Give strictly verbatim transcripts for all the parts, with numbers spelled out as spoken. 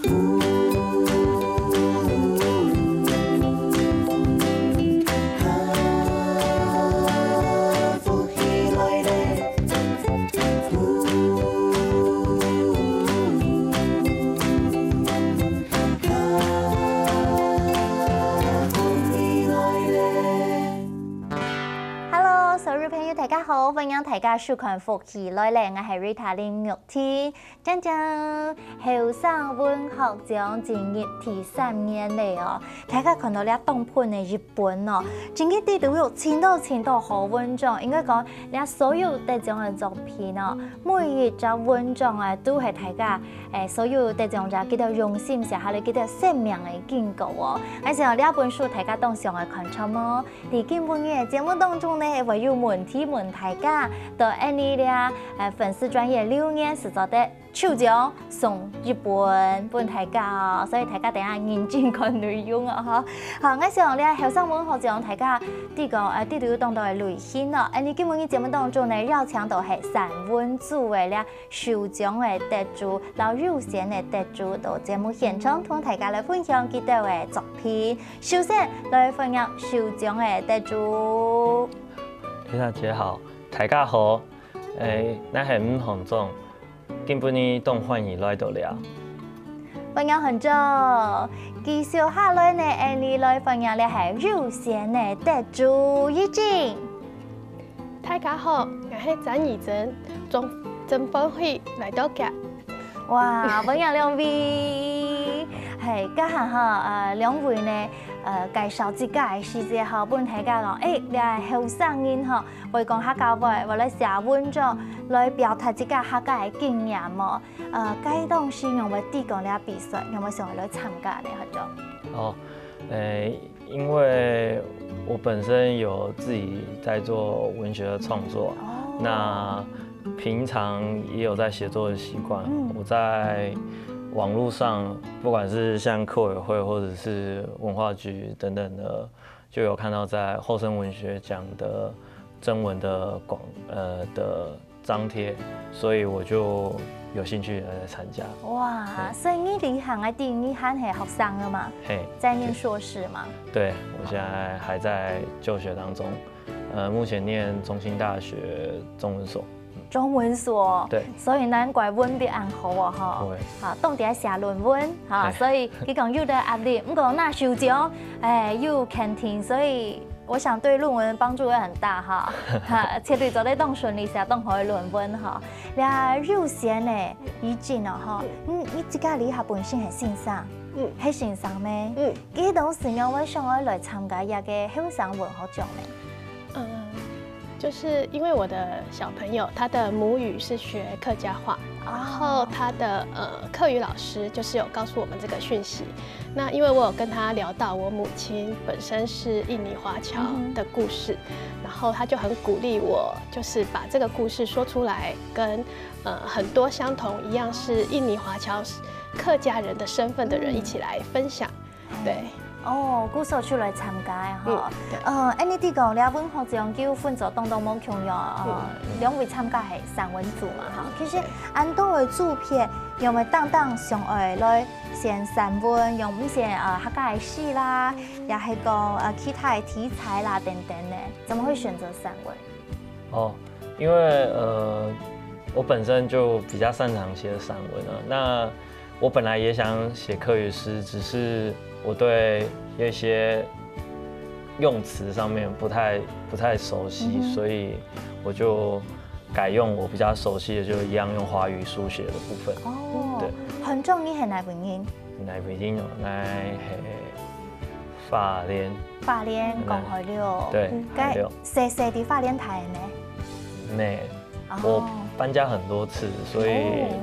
福氣來了。 Hello，所有朋友，大家好，歡迎大家收看《福氣來了》，𠊎係Rita林玉婷。正正，後生文學獎進入第三年了哦，大家看到這當坯个一本哦，真个裡肚有盡多盡多好文章，應該講，這所有得獎个作品哦，每一隻文章啊，都係大家，誒，所有得獎者佢兜用心寫下來，佢兜生命个經過哦。𠊎想這本書大家當想愛看，著無？ 在今晡日个節目當中呢，會有問題問大家，到𠊎俚个，呃，粉絲專頁留言，係做得抽獎送一本分大家哦。所以大家等下認真看內容哦，吼。好，𠊎想這後生文學獎大家知講，呃，裡肚有當多个類型哦。𠊎俚今晡日節目當中呢，邀請到係散文組个這 首獎个得主，摎優先个得主到節目現場同大家來分享佢兜个作品。首先來歡迎首獎个得主。大家好，大家好，誒，𠊎係吳宏忠，今晡日當歡喜來到這。歡迎宏忠，繼續下來呢，𠊎俚來歡迎這係優先个得主，怡靜。 大家好，𠊎係詹怡珍，真，真歡喜來到這。哇，歡迎兩位。係，這下吼，呃，兩位呢，呃，介紹自家个時節吼，分大家講，誒，這後生人吼，會講客家話，會來寫文章，來表達自家客家个經驗哦。呃，該當時仰會知講這比賽，仰會想愛來參加呢？好像。哦，誒， 因為我本身有自己在做文學的創作，哦。那平常也有在寫作的習慣。嗯。我在網路上，不管是像客委會或者是文化局等等的，就有看到在後生文學獎的徵文的廣，呃，的 張貼，所以我就有興趣來參加。哇，對。所以你這下个，你還係學生个嘛？嘿，在念碩士嘛？對，我現在還在就學當中，呃，目前念中興大學中文所。中文所，對。所以難怪文筆恁好哦，吼。對。好，當在寫論文，哈，嘿。所以佢講有兜壓力，毋過拿首獎，誒，又肯定，所以 我想對論文幫助會很大哈，哈，絕對做得當順利寫當好个論文哈。這優先呢，怡靜哦哈，嗯，你自家這下本身係先生，嗯。係先生咩？嗯。佢當時仰會想愛來參加這个後生文學獎呢？嗯，就是因為我的小朋友，他的母語是學客家話，哦。然後他的，呃，客語老師就是有告訴我們這個訊息， 那因為我有跟他聊到我母親本身是印尼華僑的故事，嗯哼。然後他就很鼓勵我，就是把這個故事說出來，跟，呃，很多相同一樣是印尼華僑客家人的身份的人一起來分享。嗯。對。哦，故所出來參加个吼。嗯，對。呃，恁呢你講，這文學獎就分做當當無共樣啊，吼。嗯，嗯。兩位參加係散文組嘛，吼。其實，對。恁多个組別， 仰會單單想愛來選散文，仰毋選，呃，客家个詩啦，也係講，呃，其他个題材啦等等呢？怎麼會選擇散文？哦，因為，呃，我本身就比較擅長寫散文啊。那我本來也想寫客語詩，只是我對一些用詞上面不太，不太熟悉，嗯哼。所以我就 改用我比較熟悉的，就一樣用華語書寫的部分。哦，對。宏忠你係哪位人？哪位人哦？𠊎係花蓮。花蓮，嗯。講海陸。對，嗯。該，海陸。細細在花蓮大个呢？沒，哦。我搬家很多次，所以哦。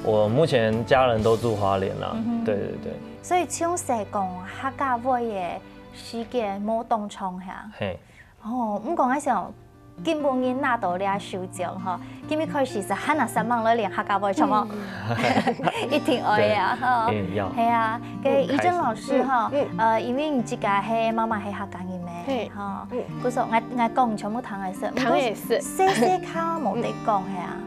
我目前家人都住花蓮啦。嗯哼。對，對，對。所以從細講客家話个時間無當長係無？嘿。哦，毋過𠊎想， 今晡日拿到這首獎吼，今日開始係還愛煞猛來練客家話，著無？嗯。一定愛啊，對，吼。一定要。係啊，該怡珍老師吼，嗯，嗯。呃，因為你自家係媽媽係客家人咩？嘿，吼，嗯。故所𠊎，𠊎講全部聽會識，聽會識。毋過細細較無得講，係啊。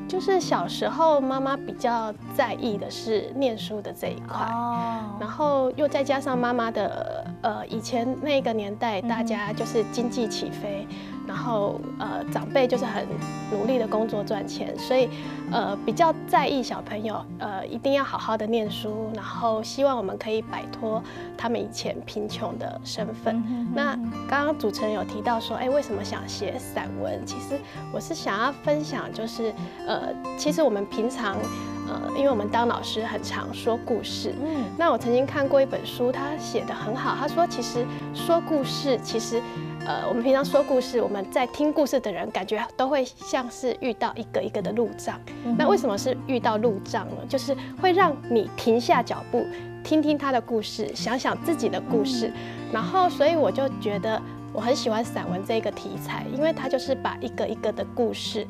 就是小时候妈妈比较在意的是念书的这一块，哦，然后又再加上妈妈的呃，以前那个年代，嗯哼大家就是经济起飞，然后呃，长辈就是很努力的工作赚钱，所以呃，比较在意小朋友呃一定要好好的念书，然后希望我们可以摆脱他们以前贫穷的身份。嗯哼那刚刚主持人有提到说，哎，为什么想写散文？其实我是想要分享，就是呃，其实我们平常呃，因为我们当老师很常说故事，嗯那我曾经看过一本书，他写的很好。他说，其实说故事，其实呃，我们平常说故事，我们在听故事的人，感觉都会像是遇到一个一个的路障。嗯那为什么是遇到路障呢？就是会让你停下脚步，听听他的故事，想想自己的故事。然后，所以我就觉得我很喜欢散文这个题材，因为它就是把一个一个的故事，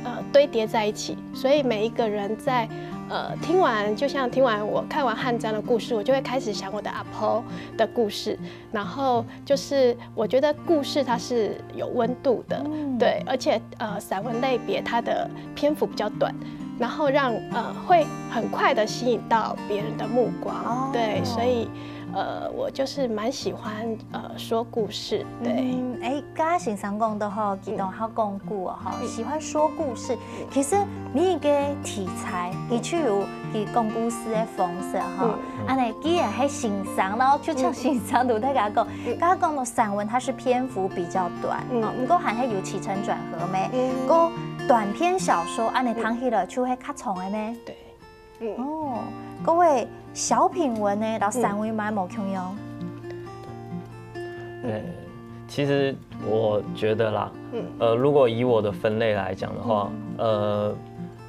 呃，堆叠在一起，所以每一个人在呃听完，就像听完我看完汉章的故事，我就会开始想我的阿婆的故事，然后就是我觉得故事它是有温度的，嗯对，而且呃散文类别它的篇幅比较短，然后让呃会很快的吸引到别人的目光，哦对，所以呃我就是蛮喜欢呃说故事，对。嗯，哎，刚刚先生讲到吼，其中好讲古哦，吼，嗯喜欢说故事。其实每一个题材，佢就有佢讲故事的方式吼。嗯啊，那既然係先生咯，就像先生都在跟他讲，嗯刚刚讲到散文，它是篇幅比较短，嗯哦，不过还係有起承转合咩？嗯个短篇小说，安尼听起来就会较长的咩？对，嗯，哦，各位小品文呢，然后散文蛮无共样。呃，其实我觉得啦，嗯呃，如果以我的分类来讲的话，呃，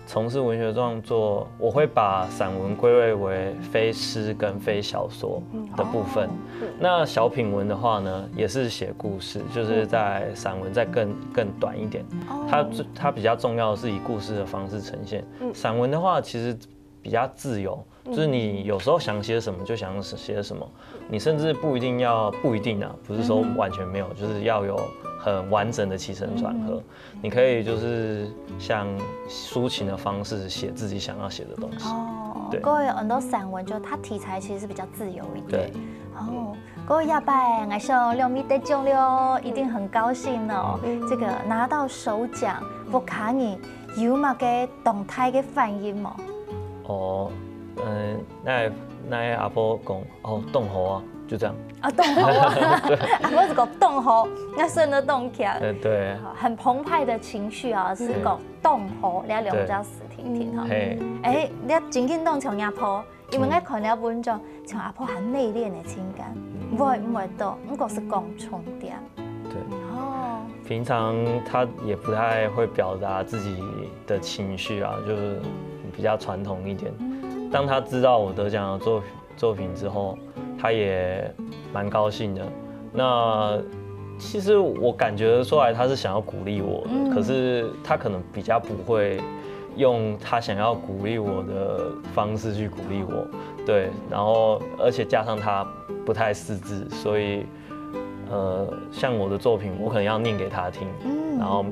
从事文学创作，我会把散文归类为非诗跟非小说的部分。那小品文的话呢，也是写故事，就是在散文再更更短一点。它最它比较重要的是以故事的方式呈现。散文的话，其实比较自由，就是你有时候想写什么就想写什么，你甚至不一定要不一定啊，不是说完全没有，就是要有很完整的起承转合。你可以就是像抒情的方式写自己想要写的东西。哦，对各位很多散文就它题材其实是比较自由一点。对，哦，各位下拜，我想两位得奖了哦，一定很高兴哦。这个拿到首奖，屋下人有么个动态的反应吗？哦，嗯，那那阿婆讲，哦，冻好啊，就这样。啊，冻好啊，啊，我是讲冻好，那真的冻起来。呃，对，很澎湃的情绪啊，是讲冻好，了解我们家史婷婷哈。嘿，哎，你要紧紧冻从阿婆，因为我看了文章，从阿婆很内敛的情感，不会不会冻，不过是讲重点。对。哦，平常他也不太会表达自己的情绪啊，就是比较传统一点。当他知道我得奖的作作品之后，他也蛮高兴的。那其实我感觉得出来，他是想要鼓励我的，可是他可能比较不会用他想要鼓励我的方式去鼓励我，对，然后而且加上他不太识字，所以呃，像我的作品，我可能要念给他听，然后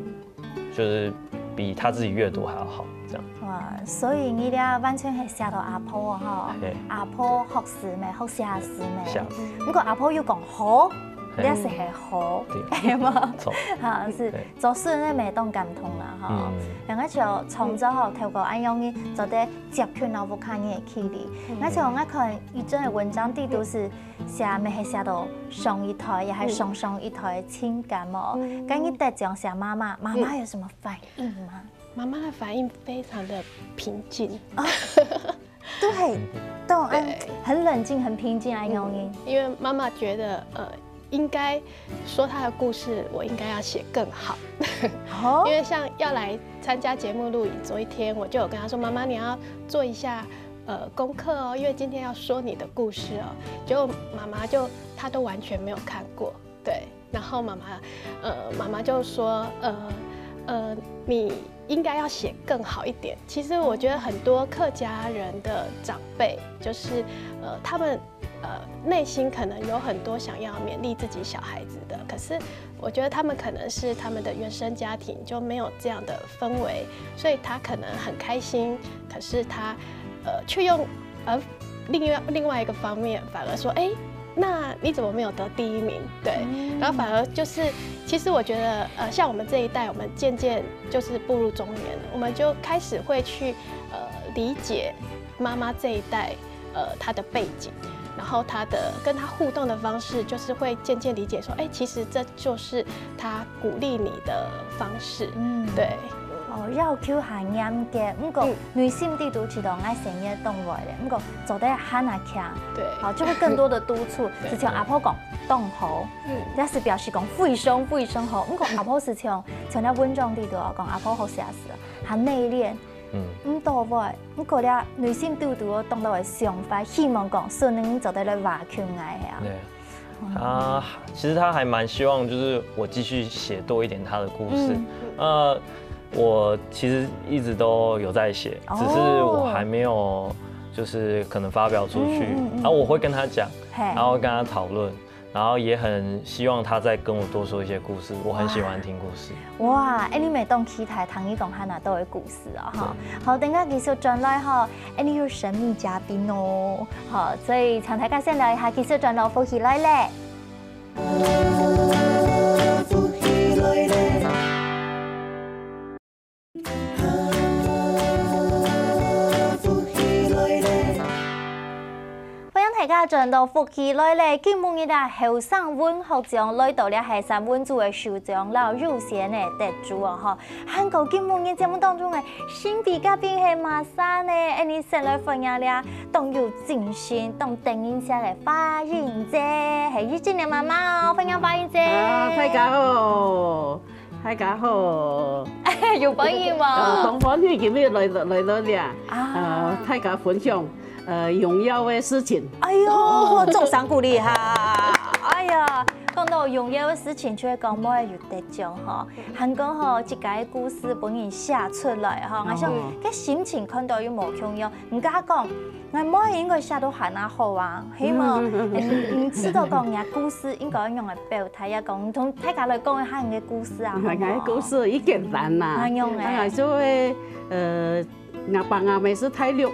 就是比他自己阅读还要好，这样。哇，所以你咧完全系写到阿婆哦吼，嘿阿婆学诗咩，学写诗咩。写不过阿婆又讲好，嘿你也是系好，对系吗？错，哈，是对做事那没动感动啦哈。嗯，两个就创作吼，透过安样呢，做得接近到屋下人的距离。而且我看一阵的文章，地都是写，没系写到上一代，也系上上一代的情感哦。跟你得奖写妈妈，妈妈有什么反应吗？妈妈的反应非常的平静，对，都很对很冷静、很平静啊，用音。因为妈妈觉得呃，应该说她的故事，我应该要写更好。哦因为像要来参加节目录影，昨一天我就有跟她说，妈妈你要做一下呃功课哦，因为今天要说你的故事哦。结果妈妈就她都完全没有看过，对。然后妈妈，呃，妈妈就说，呃，呃，你应该要写更好一点。其实我觉得很多客家人的长辈，就是，呃，他们，呃，内心可能有很多想要勉励自己小孩子的，可是我觉得他们可能是他们的原生家庭就没有这样的氛围，所以他可能很开心，可是他呃却用呃另外另外一个方面反而说，哎，那你怎么没有得第一名？对，然后反而就是，其实我觉得呃像我们这一代，我们渐渐就是步入中年，我们就开始会去呃理解妈妈这一代呃她的背景。然后他的跟他互动的方式，就是会渐渐理解说，哎，其实这就是他鼓励你的方式。嗯，对。哦，要求还严格，不过内心底肚知道爱生个动物咧，不过做得喊啊强，对，好，就会更多的督促。是像阿婆讲，动好，嗯，也是表示讲非常非常好。不过阿婆是像像在文章里头啊，讲阿婆好写实，很内敛，嗯，唔多会，不过咧内心底肚有当多个想法，希望讲孙女做得来挖掘爱啊。对。他其实他还蛮希望，就是我继续写多一点他的故事。嗯，呃，我其实一直都有在写，只是我还没有，就是可能发表出去。然后我会跟他讲，然后跟他讨论，然后也很希望他再跟我多说一些故事。我很喜欢听故事。哇，哎，你每当期待听你讲哈拿豆的故事哦，哈。好，等下继续转来哈。 哎，你有神秘嘉宾哦。好，所以请大家先聊一下，其实转到福气来嘞。欢迎大家转到福气来嘞，今晡日啊，后生文学奖来到了海山文组的首奖，然后有限的得主哦，吼。 还过今晡日节目当中个神秘嘉宾係麼儕呢？哎，你先來歡迎這當有精神、當得人惜个花英姐，係一七年媽媽哦，歡迎花英姐。啊，大家好，大家好。有歡喜無？呃，當歡喜今日來到來到這，啊，大家分享呃榮耀个事情。哎喲，掌聲鼓勵哈！哎呀，講到榮耀个事情，就係講莫有得獎吼。 還過吼，自家个故事分人寫出來吼，𠊎想，哦，該心情看到又無共樣。人家講，𠊎妹應該寫到還較好啊，係無？嗯，嗯，嗯，嗯。你，你知道講人家故事應該用來表達，也講同大家來講一下你个故事啊，好無？𠊎个故事已簡單啦，恁樣欸。哎呀，就係，呃， 吾爸吾姆係大陸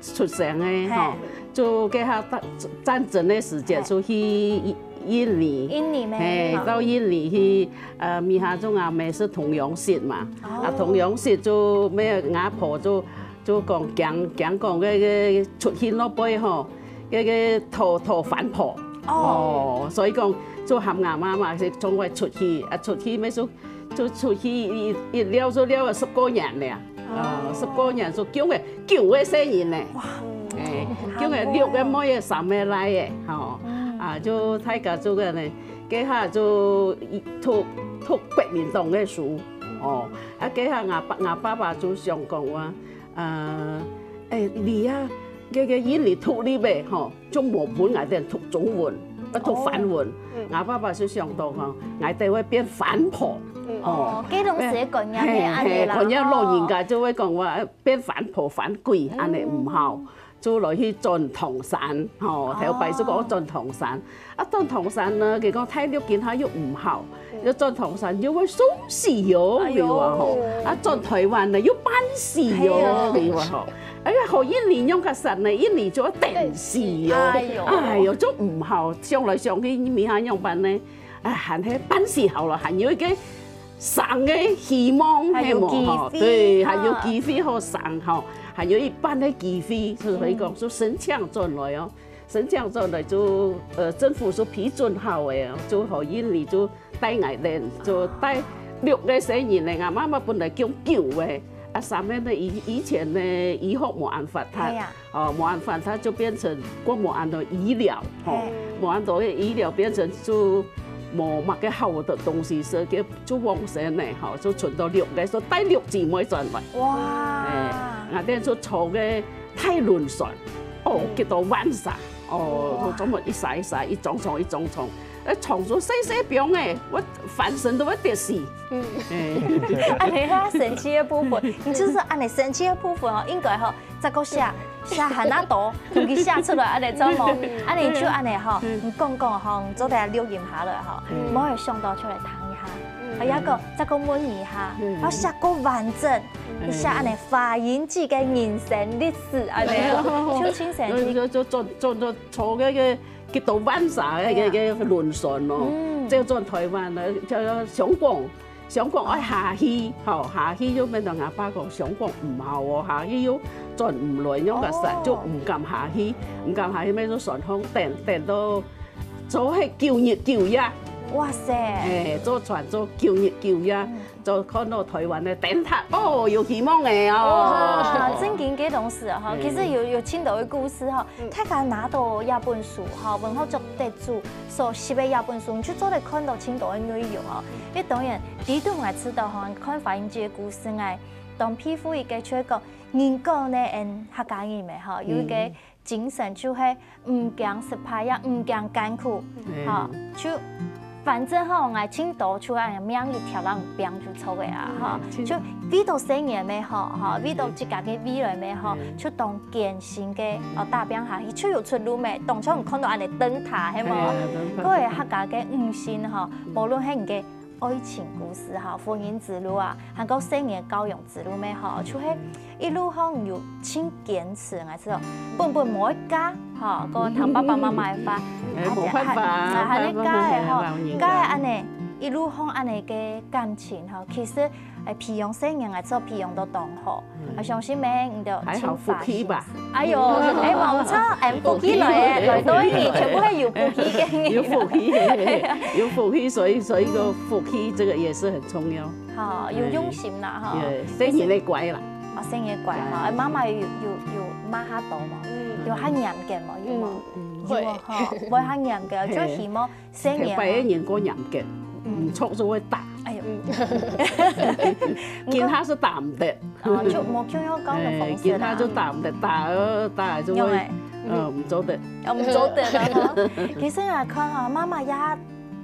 出生个，吼，就該下戰，戰爭个時節，就去印尼，印尼咩？嘿，到印尼去，呃，尾下就吾姆係童養媳嘛，啊，童養媳就無，吾婆就，就講驚，驚講該，該出去外背吼，該，該討，討番婆，哦，所以講就喊吾媽媽係總愛出去，啊，出去乜就 就出去一，一尞就尞了十過年了。哦，十過年就降个九个細人呢。哇，哎，降个六个妹仔，三个倈仔，吼，啊，就大家就个呢，該下就讀，讀國民黨个書，哦，啊，該下吾爸，吾爸爸就想講話，呃，哎，你啊，該，該印尼獨立个，吼， 就無分𠊎兜讀中文，愛讀番文。吾爸爸就想到吼，𠊎兜會變番婆。哦，該當時个觀念係恁樣啦，嘿，嘿，觀念老人家就會講話，呃，變番婆、番鬼，恁樣毋好，就來去轉唐山，吼，頭擺就講轉唐山。啊，轉唐山呢，佢講大陸今下又毋好，又轉唐山又會送死喲，哎喲，佢話吼，啊，轉台灣呢又半死喲，佢話吼。 哎呀，好印尼仰較煞呢，印尼就愛等死喲。哎喲，哎喲，就毋好，想來想去，你明下仰般呢？哎，還係半死好了，還有一個生个希望，還有機會，係無？吼，對，還有機會好生吼，還有一半个機會，所以講，就申請轉來哦。申請轉來就，呃，政府就批准好个哦，就好印尼就 帶𠊎兜，就帶六個細人呢，吾媽媽本來降九個，啊，三個呢，以，以前呢，醫學無恁發達，哦，無恁發達就變成國無恁多醫療，吼，無恁多个醫療變成就無麼个好个東西，所以就，就往生呢，吼，就賰到六個，所以帶六姊妹轉來。哇！哎，𠊎兜就坐个大輪船，哦，幾多萬儕，哦，就這麼一儕一儕，一張張一張張，呃，床就細細張个，𠊎翻身都會跌死。嗯。哎。恁呢哈神奇个部分，你就係恁呢神奇个部分哦，應該吼，再過寫，寫還較多，同佢寫出來，恁呢知無？恁呢就恁呢吼，嗯。你講講吼，你做得錄音下來吼，嗯。無有想到出來聽一下。嗯。啊，抑个再過問一下，嗯。啊，寫過完整，嗯。寫恁呢華語字个人生歷史，恁呢，就真神奇。就，就，就做，做，做，做个个 幾多萬儕个，个，个輪船咯。嗯。走轉台灣呢，就，就香港，香港愛下去，吼，下去就變到阿爸講香港毋好哦，下去又轉毋來，樣个煞，哦。就毋敢下去，毋敢下去，變做船上等，等到做係九日九夜。哇塞！哎，坐船坐九日九夜。嗯。 就看到台灣个燈塔，哦，有希望个哦。哇，正經个東西哈，嗯。其實有，有真多个故事哈，嗯。大家拿到這本書哈，文化局得主所寫个這本書，你就做得看到真多个內容哦。嗯。因為當然，第一段𠊎知道哈，看華英姐个故事，𠊎當佩服一个，就係講，人講呢，嗯，客家人个哈，有一个，嗯。 精神就係毋驚失敗，也毋驚艱苦，嗯。吼，就反正吼，𠊎盡多就恁樣命一條人拚就著个啊，吼，嗯，盡就為著細人个好，吼，嗯。為著自家个未來个好，嗯。就當艱辛个，哦，打拚下去，就有出路咩，當初你看到恁樣燈塔，係無？哎，燈塔。各位客家个女性吼，嗯。無論係你个 愛情故事哈，婚姻之路啊，還過細人教養之路咩吼，就係一路上有盡堅持，𠊎知道，本本無愛嫁哈，過聽爸爸媽媽个話，哎，無辦法啊，啊，還，還愛嫁个吼，嫁个恁樣，一路上恁樣个感情吼，其實，哎，培養細人，𠊎知道培養到當好。 嗯。𠊎相信咩，你就還好福氣吧。哎喲，哎，無錯，哎，福氣來个，來到你，全部係有福氣个人。有福氣，有福氣，所以，所以个福氣這個也是很重要。好，有用心啦，哈。也，細人个乖啦。哦，細人个乖哈，哎，媽媽有，有，有罵較多無？嗯。有較嚴格無？有無？嗯，有啊，會。哈，會較嚴格，就希望 細人啊。頭擺个人較嚴格，嗯。毋著就會打。哎喲。嗯。今下就打毋得。哦，就無共樣个方式啦。哎，今下就打毋得，打，呃，打就會，用欸。呃，毋做得。哦，毋做得了哈。其實來看啊，媽媽也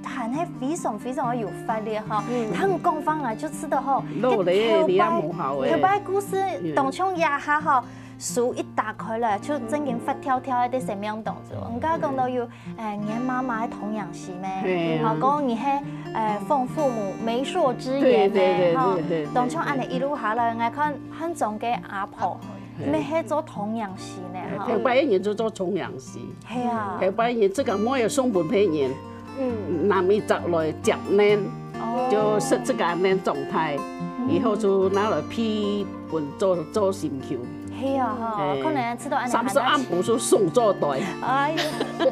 還係非常非常个有活力哈。嗯。佢講話啊，就知道吼，老了，你也無效欸。頭擺故事當中也還好， 書一打開來，就正經發跳跳个在生命當中。嗯。人家講到有，哎，你个媽媽个童養媳咩？嘿啊。好，講你係，哎，奉父母媒妁之言咩？對，對，對，吼，對，對，對。當初恁樣一路下來，𠊎看漢中个阿婆，嘿。乜係做童養媳呢，吼。頭擺个人就做童養媳。係啊。頭擺个人自家妹仔送分別人。 嗯。拿一隻來接恁，哦。就食自家恁狀態，嗯。以後就拿來批本做，做心臼。係啊，吼，哎，可能知道恁樣。三十暗晡就送做袋。哎喲，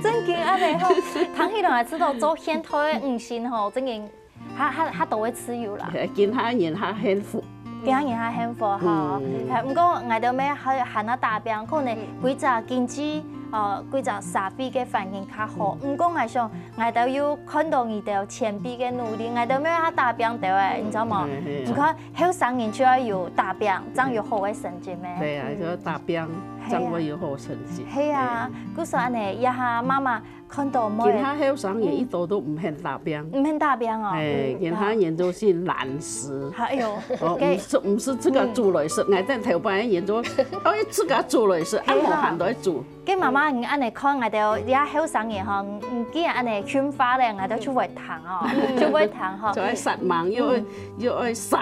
正經恁樣吼，聽起來也知道做現代个女性吼，正經 較，較，較多个自由啦。嘿，今下人較幸福。今下人較幸福哈。嗯。嘿，毋過𠊎兜乜還，還愛打拚，可能嗯。歸隻經濟，呃，歸隻社會个環境較好。嗯。毋過𠊎想，𠊎兜有看到你兜前輩个努力，𠊎兜乜愛打拚兜仔，嗯。你知無？嘿，嘿。你看，後生人就愛有打拚，正有好个成績咩？對啊，嗯。就愛打拚，嘿啊。正會有好成績。係啊，嘿。故所恁樣，這下媽媽 看到無？今下後生人一多都毋肯打拚。毋肯打拚哦。哎，嗯，今下人都係懶尸。哎喲，哦，該毋係，毋係自家煮來食，嗯。𠊎等頭擺个人都，哎，自家煮來食，係啊。啊，無閒都愛煮。該媽媽，你恁樣看，𠊎兜這後生人吼，你既然恁樣訓話咧，𠊎兜就會聽哦，嗯。就會聽吼。就愛煞猛，又愛，嗯。又愛省。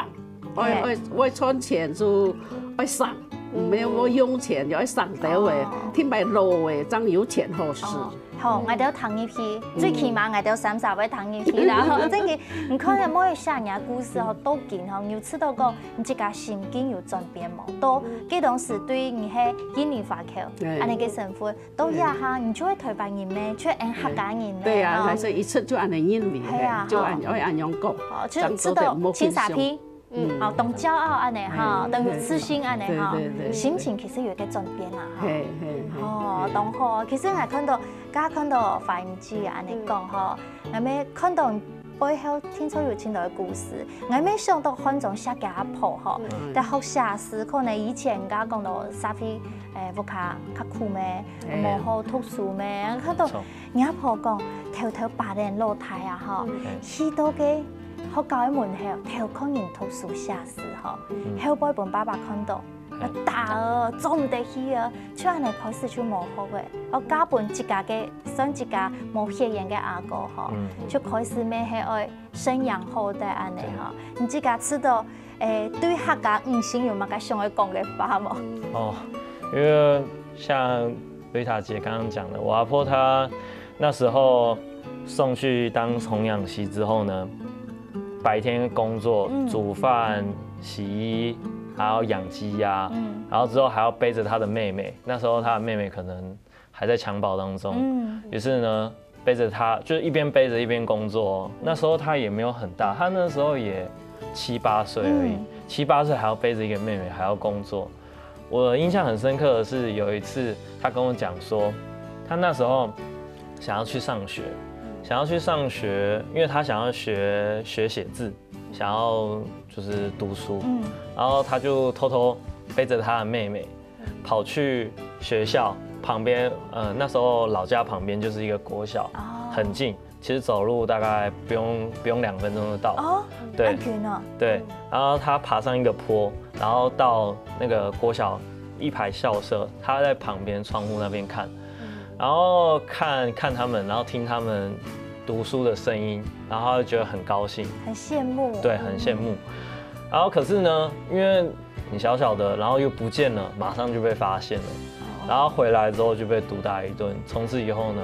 愛，嘿。愛，愛賺錢就愛省，嗯。毋係愛用錢，就愛省兜仔，哦。聽擺老仔正有錢好使。哦，好，嗯。𠊎兜聽入去，嗯。最起碼𠊎兜三儕會聽入去啦。吼，正經，你看咧，每一下人故事吼，到今吼，你有試著講，你自家心境有轉變無？到，嗯。該當時對你係印尼華僑，哎。恁樣个身份，到這下，嗯。你就係台灣人咩？就係客家人咩？對啊，吼。還係一直就恁樣認為，係啊，就恁，吼。愛恁樣講，哦，就試著正做得莫分享。 嗯。哦，當驕傲恁樣哈，嗯，當有自信恁樣哈，對，對，對，對。心情其實有一個轉變啦哈。嘿，嘿，嘿，哦，嘿。當好。其實𠊎看到，剛剛看到華英姐恁樣講吼，嗯。𠊎乜看到背後定著有盡多个故事。𠊎乜想到漢中寫个阿婆吼，在學寫字，可能以前人家講到社會，誒，屋下較苦咩，無好讀書咩，看到。你阿婆講，偷偷爬等老梯啊吼，去到个學校个門口，偷看人讀書寫字吼，後背分爸爸看到。 打哦，做毋得去哦，就恁樣開始就無學个。哦，嫁分自家个，算自家無血緣个阿哥吼，就開始乜係愛生養後代恁樣吼。你自家知道，誒，對客家女性有麼个想愛講个話無？哦，因為像瑞塔姐剛剛講的，我阿婆她那時候送去當童養媳之後呢，白天工作、煮飯、洗衣，還要養雞鴨，然後之後還要背著她的妹妹。那時候她的妹妹可能還在襁褓當中，於是呢，背著她，就一邊背著一邊工作哦。那時候她也沒有很大，她那時候也七八歲而已，七八歲還要背著一個妹妹，還要工作。我印象很深刻的是，有一次她跟我講說，她那時候想要去上學，想要去上學，因為她想要學學寫字，想要就是讀書，然後她就偷偷背著她的妹妹，跑去學校旁邊，呃，那時候老家旁邊就是一個國小，很近，其實走路大概不用不用兩分鐘就到。哦，對，很近哦。對，然後她爬上一個坡，然後到那個國小一排校舍，她在旁邊窗戶那邊看，然後看看他們，然後聽他們讀書的聲音，然後她就覺得很高興，很羨慕。對，很羨慕。然後可是呢，因為你小小的，然後又不見了，馬上就被發現了，然後回來之後就被毒打一頓。從此以後呢，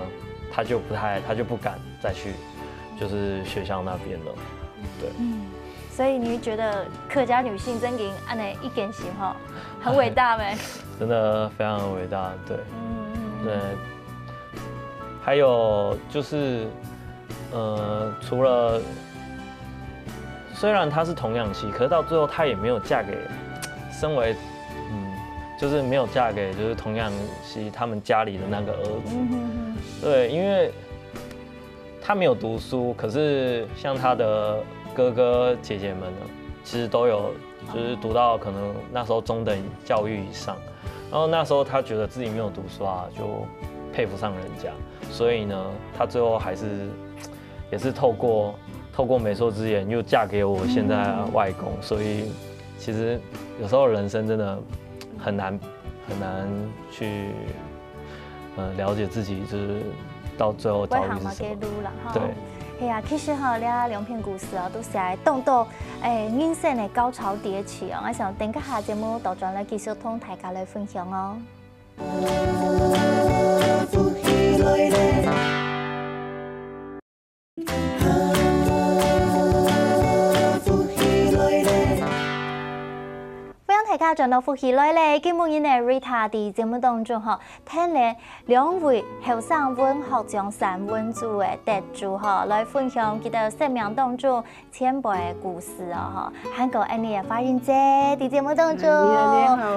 她就不太，她就不敢再去，就是學校那邊了。對。嗯，所以你覺得客家女性真經恁樣一根心吼，很偉大咩？真的非常偉大，對。嗯嗯。對。還有就是，呃，除了雖然她是童養媳，可是到最後她也沒有嫁給身為，嗯，就是沒有嫁給就是童養媳他們家裡的那個兒子。對，因為她沒有讀書，可是像她的哥哥姐姐們呢，其實都有就是讀到可能那時候中等教育以上，然後那時候她覺得自己沒有讀書啊，就配不上人家，所以呢，她最後還是也是透過透過媒妁之言又嫁給我現在的外公，所以其實有時候人生真的很難很難去呃了解自己，就是到最後遭遇是什麼。路了哈。對。係啊，其實哈，這兩篇故事哦，都係講到誒人生的高潮迭起哦。𠊎想等一下節目倒轉來繼續同大家來分享哦。 歡迎大家轉到福氣來了，今晡日呢，Rita在節目當中吼，聽了兩位後生文學獎三文組个得主吼，來分享佢兜生命當中前輩个故事哦吼。還過𠊎俚个花英姐在節目當中，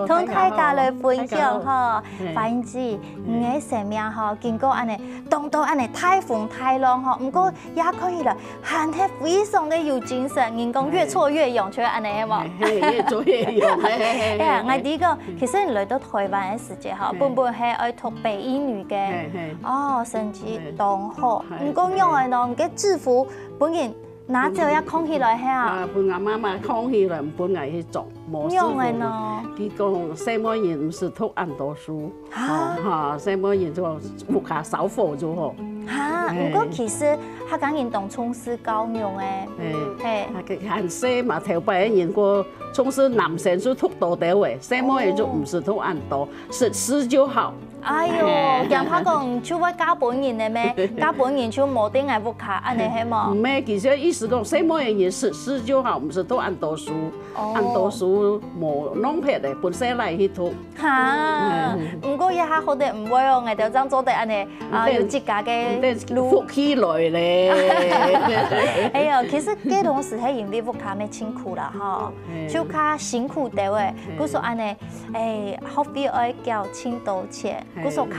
同大家來分享吼。花英姐，你个生命吼，經過恁樣當多恁樣大風大浪吼，毋過也看起來 還係非常个有精神，人講越挫越勇，就係恁樣，係無？係，越挫越勇，係係係。哎呀，𠊎知講，其實你來到台灣个時節吼，本本係愛讀北一女个，哦，成績當好。毋過樣个喏，你个制服本人拿走也囥起來係啊？啊，分𠊎媽媽囥起來，毋分𠊎去著，無舒服。樣个喏？佢講細妹人毋使讀恁多書。 哈哈，細妹人就屋下燒火就好。哈，毋過其實客家人當重視教育誒，係，還細嘛，頭擺个人講，重視男生就讀多兜誒，細妹人就毋使讀恁多，識字就好。哎喲，驚怕講就會嫁分人誒咩？嫁分人就無在𠊎屋下，恁樣係無？毋係，其實意思講，細妹人識字就好，毋使讀恁多書，恁多書無用忒誒，分細倈去讀。 哈，毋過這下好得毋會哦，𠊎兜正做得恁樣啊，有自家个路。福氣來咧。哎喲，其實該當時係因為屋下乜辛苦啦吼，就較辛苦兜誒，故所恁樣，誒，學費愛繳盡多錢，故所較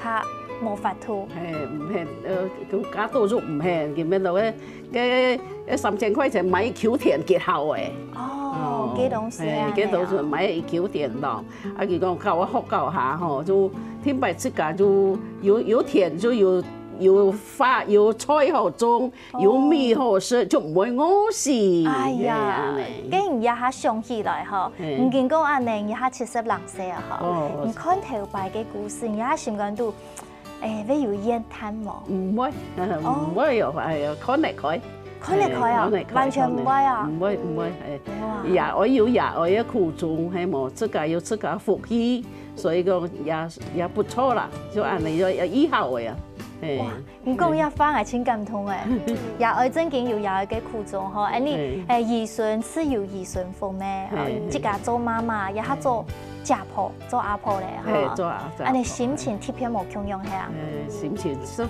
較無法度。嘿，毋係，呃，加多就毋係，佢們都會，該，該三千塊錢買一球田幾好誒。哦，該東西啊，嘿，該都係買一球田咯。啊，佢講教我學校下吼，就天白自家就有，有田就有，有花有菜好種，有米好食，就毋會餓死。哎呀，嘿，恁呢。該你這下想起來吼，嘿。你經過恁呢，你這下七十零歲啊吼，哦。你看頭擺个故事，你這下心肝肚，誒，會有怨嘆無？毋會，毋會有，哎呀，看得開。看得開啊，嘿，看得開，完全毋會啊。看得開，毋會，毋會，哎。哇。爺哀有爺哀个苦衷，嘿無，自家有自家福氣，所以講也，也不錯啦，就恁呢，也，也醫好个啊，嘿。哇，你講這話，𠊎真感動誒。爺哀正經有爺哀个苦衷吼，恁呢，嘿。誒，兒孫自有兒孫福咩？嘿，嘿。自家做媽媽，也還做家婆，做阿婆咧，嘿，吼。做阿，做阿婆。恁呢心情特別無共樣，係啊。嘿，心情是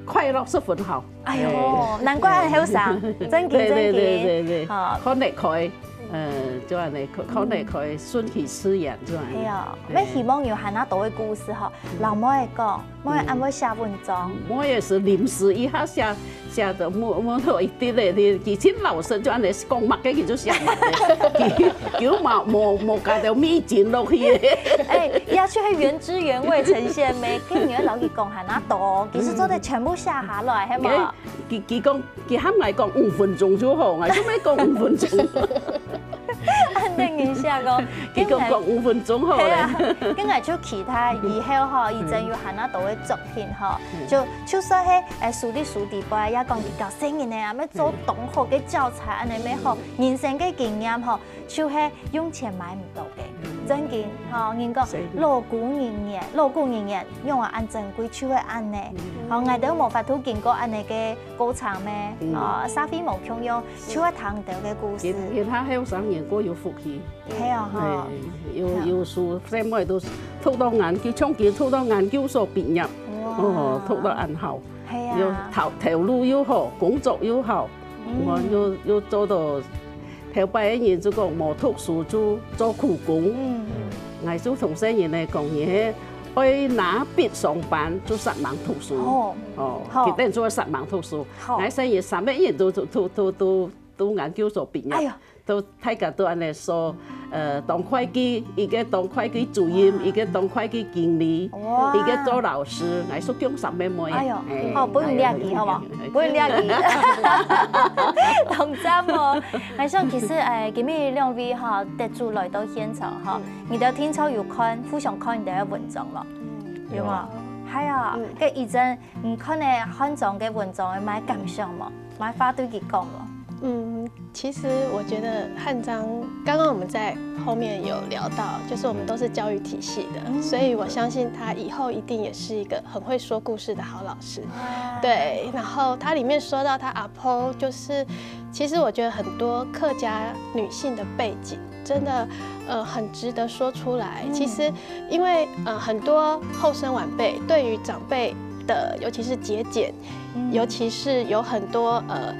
快樂十分好。哎喲，嘿。難怪恁後生，正經，對，對，正經。對，對，對。吼。看得開，嗯，就恁呢，看，看得開，順其自然，就恁呢。係哦，嘿。也希望有恁多个故事吼，摎妹仔講， 妹仔恁會寫文章。妹仔係臨時一下寫，寫到無，無到一滴咧，佢，佢盡老實，就恁呢講麼个佢就寫麼个，佢，佢無，無，無加兜味精落去。哎，也就係原汁原味呈現咩？跟你老弟講恁多，其實做得全部寫下來，係無？佢，佢，佢講，佢喊𠊎講五分鐘就好，𠊎就愛講五分鐘。恁呢人寫講，佢講講五分鐘好咧。係啊，跟𠊎就期待以後吼，佢正有恁多个作品吼，嗯。就，就算係，誒，書裡書底背，也講佢教細人仔啊，愛做當好个教材，恁呢愛好，人生个經驗吼，就係用錢買毋到个。正經吼，人講，係。老古人言，老古人言，用啊恁珍貴，就係恁呢。嗯。吼，𠊎兜無法度經過恁呢个過程咩？嗯。哦，社會無共樣，就係聽到个故事。其，其他後生人過有福氣。 係啊，吼。哎，有，有時細妹都讀到研究，像佢讀到研究所畢業，哇。哦，讀到恁好，係啊。又頭，頭路又好，工作又好，嗯。我又，又做到，頭擺个人就講無讀書就做苦工。嗯。𠊎就同細人仔講，你係愛拿筆上班，就煞猛讀書。哦。哦，好。佢等就煞猛讀書。好。𠊎細人三個人都，都，都，都，都研究所畢業。哎喲。 都大家都恁呢說，呃，當會計，一個當會計主任，哇。一個當會計經理，哇。一個做老師，𠊎屬於上面妹。哎喲，哎，好，分你掠佢，好無？哎，分你掠佢。當讚哦！𠊎想其實，誒，今日兩位吼，得主來到現場吼，嗯。你兜定著有看，互相看你兜个文章無？嗯。有無？有。係啊，嗯。該以前你看了漢章个文章，有麼个感想無？有麼个話對佢講無？嗯， 其實我覺得漢章，剛剛我們在後面有聊到，就是我們都是教育體系的，嗯。所以我相信他以後一定也是一個很會說故事的好老師。哇。對，然後他裡面說到他阿婆，就是其實我覺得很多客家女性的背景，真的，呃，很值得說出來。嗯。其實因為，呃，很多後生晚輩對於長輩的，尤其是節儉， 嗯。尤其是有很多，呃，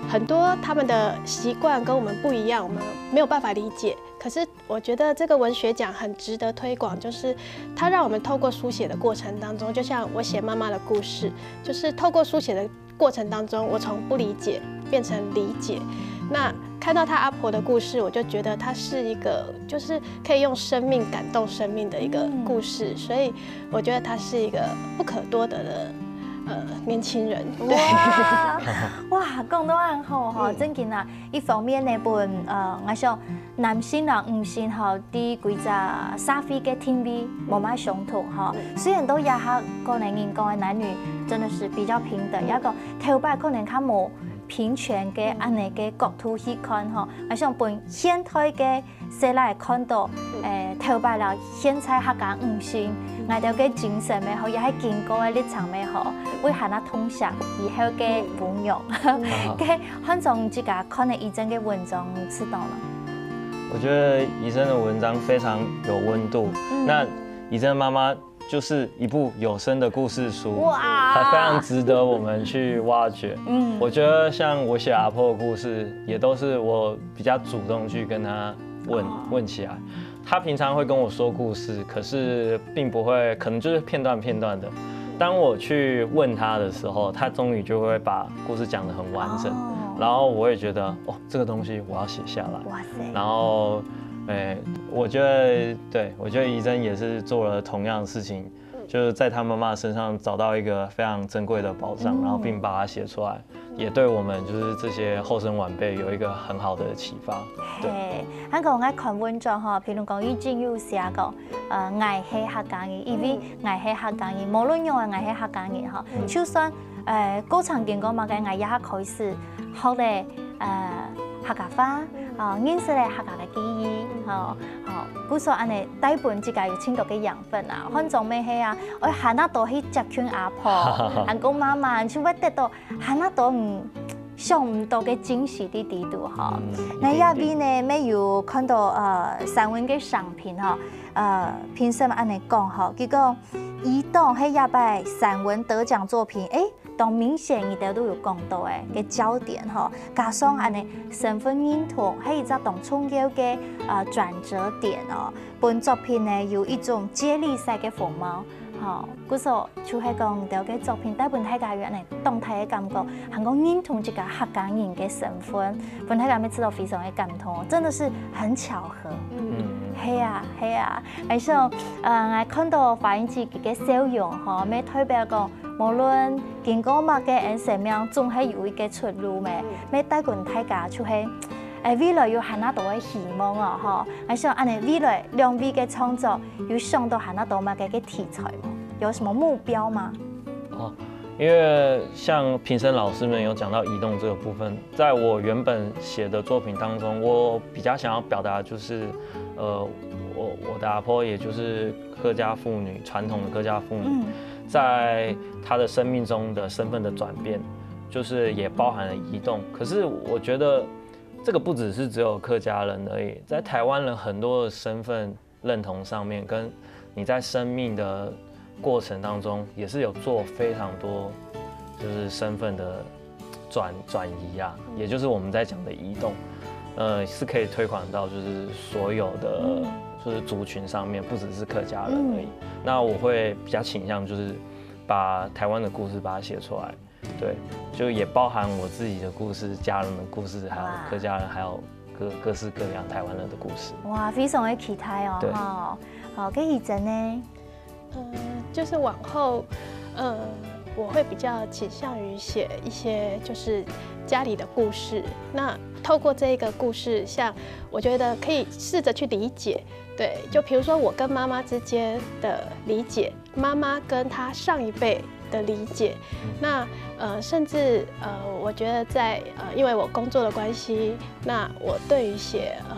很多他們的習慣跟我們不一樣，我們沒有辦法理解。可是我覺得這個文學獎很值得推廣，就是它讓我們透過書寫的過程當中，就像我寫媽媽的故事，就是透過書寫的過程當中，我從不理解變成理解。那看到他阿婆的故事，我就覺得它是一個，就是可以用生命感動生命的一個故事，嗯。所以 我覺得他是一個不可多得的，呃，年輕人。對。哇，哇，講到恁好吼，嗯。正經啊，一方面呢，分，呃，𠊎想男性摎女性吼，在歸隻社會个定位無麼相同吼。嗯。雖然到這下可能人講个男女真的是比較平等，嗯。也講頭擺可能較無平權个恁呢个角度去看吼，𠊎想分現代个 細賴看到，嗯。誒，頭擺摎現在客家女性，嗯。𠊎兜个精神也好，也係經過个歷程也好，會還較痛惜以後个舞娘。嗯。該漢章自家看了以前个文章，你知道嗎？我覺得醫生的文章非常有溫度。嗯。那醫生的媽媽 就是一部有聲的故事書，哇！它非常值得我們去挖掘。嗯。我覺得像我寫阿婆的故事，也都是我比較主動去跟他問，哦。問起來。他平常會跟我說故事，可是並不會，可能就是片段片段的。当我去问他的时候，他终于就会把故事讲得很完整，哦然后我会觉得，哦，这个东西我要写下来。哇塞，然后，诶，我觉得，对，我觉得怡珍也是做了同样的事情，就是在他妈妈身上找到一个非常珍贵的宝藏，然后并把它写出来，也对我们就是这些后生晚辈有一个很好的启发。对，嘿，还讲我看文章吼，譬如讲，伊真有写讲，呃，𠊎係客家人，因为𠊎係客家人，无论仰仔，𠊎係客家人吼，就算，呃，过程经过么个，𠊎也开始学咧，呃，客家话，哦，认识咧客家个记忆，吼，吼，故所恁仔带分自家有真多个养分啊，反正乜係啊，愛還較多去接近阿婆，還講媽媽，就會得到還較多，嗯，想毋到个驚喜在裡肚吼。嗯，該這位呢，乜有看到，呃，散文个賞評吼，呃，評審恁仔講吼，佢講，怡東係這擺散文得獎作品，誒，當明顯你兜都有講到誒，个焦點吼，加上恁仔身份認同，係一隻當重要个，呃，轉折點哦。 分作品呢有一種接力賽个風貌，吼，故所就係講你兜个作品帶分大家有恁仔當大个感覺，還講認同自家客家人个身份，分大家乜試著非常个感動，真的是很巧合。嗯，係啊，係啊，而且，呃，𠊎看到華英姐个笑容吼，乜代表講，無論經過麼个人生命，總係有一个出路咩，乜帶分大家就係。 誒，未來有還較多个希望哦，吼！𠊎想恁仔，未來兩位个創作有想到還較多麼个个題材無？有什麼目標嗎？哦，因为像评审老师们有讲到移动这个部分，在我原本写的作品当中，我比较想要表达就是，呃，我我的阿婆，也就是客家妇女，传统的客家妇女，在她的生命中的身份的转变，就是也包含了移动。可是我觉得 这个不只是只有客家人而已，在台湾人很多的身份认同上面，跟你在生命的过程当中，也是有做非常多就是身份的转转移啊，也就是我们在讲的移动，呃，是可以推广到就是所有的就是族群上面，不只是客家人而已。那我会比较倾向就是把台湾的故事把它写出来。 对，就也包含我自己的故事、家人的故事，还有客家人，还有各各式各样台湾人的故事。哇，非常个期待哦，对，吼。好，个怡珍呢？嗯，就是往后，呃，我会比较倾向于写一些就是家里的故事。那透过这个故事，像我觉得可以试着去理解，对，就比如说我跟妈妈之间的理解， 妈妈跟她上一辈的理解。那呃，甚至呃，我觉得在呃，因为我工作的关系，那我对于写呃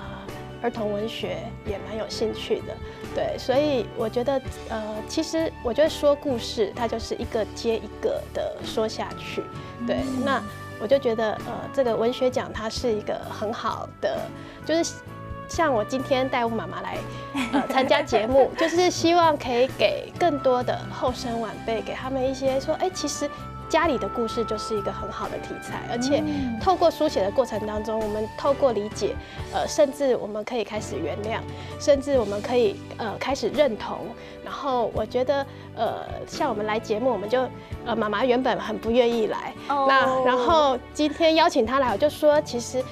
儿童文学也蛮有兴趣的。对，所以我觉得呃，其实我觉得说故事它就是一个接一个的说下去。对，那我就觉得呃，这个文学奖它是一个很好的，就是 像我今天带我妈妈来呃参加节目，就是希望可以给更多的后生晚辈，给他们一些说，哎，其实家里的故事就是一个很好的题材，而且透过书写的过程当中，我们透过理解，呃，甚至我们可以开始原谅，甚至我们可以呃开始认同。然后我觉得呃，像我们来节目，我们就呃妈妈原本很不愿意来，那然后今天邀请她来，我就说其实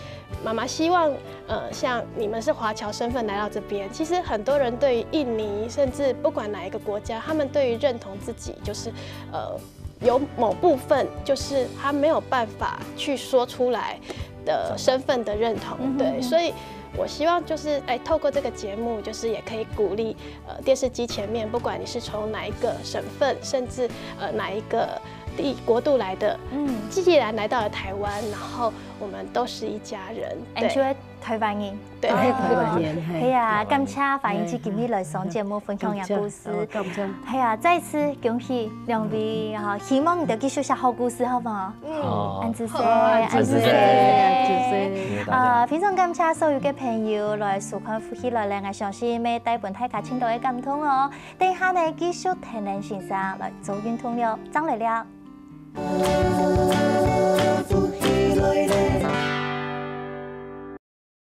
妈妈希望 呃，像你们是华侨身份来到这边，其实很多人对于印尼，甚至不管哪一个国家，他们对于认同自己，就是呃，有某部分就是他没有办法去说出来的身份的认同，对，所以我希望就是哎，透过这个节目，就是也可以鼓励呃电视机前面，不管你是从哪一个省份，甚至呃哪一个地国度来的，嗯，既然来到了台湾，然后我们都是一家人，对。 台湾人。对，台湾人，系啊，感谢华英姐今日来上节目分享个故事。感谢，感谢。系啊，再次恭喜两位哈，希望你兜继续写好故事，好不好？好，恁仔细，恁仔细，恁仔细。谢谢大家。啊，非常感谢所有个朋友来收看《福气来了》，我相信乜带分大家真多个感动哦。等一下呢，继续听林先生来做运动了，正来了。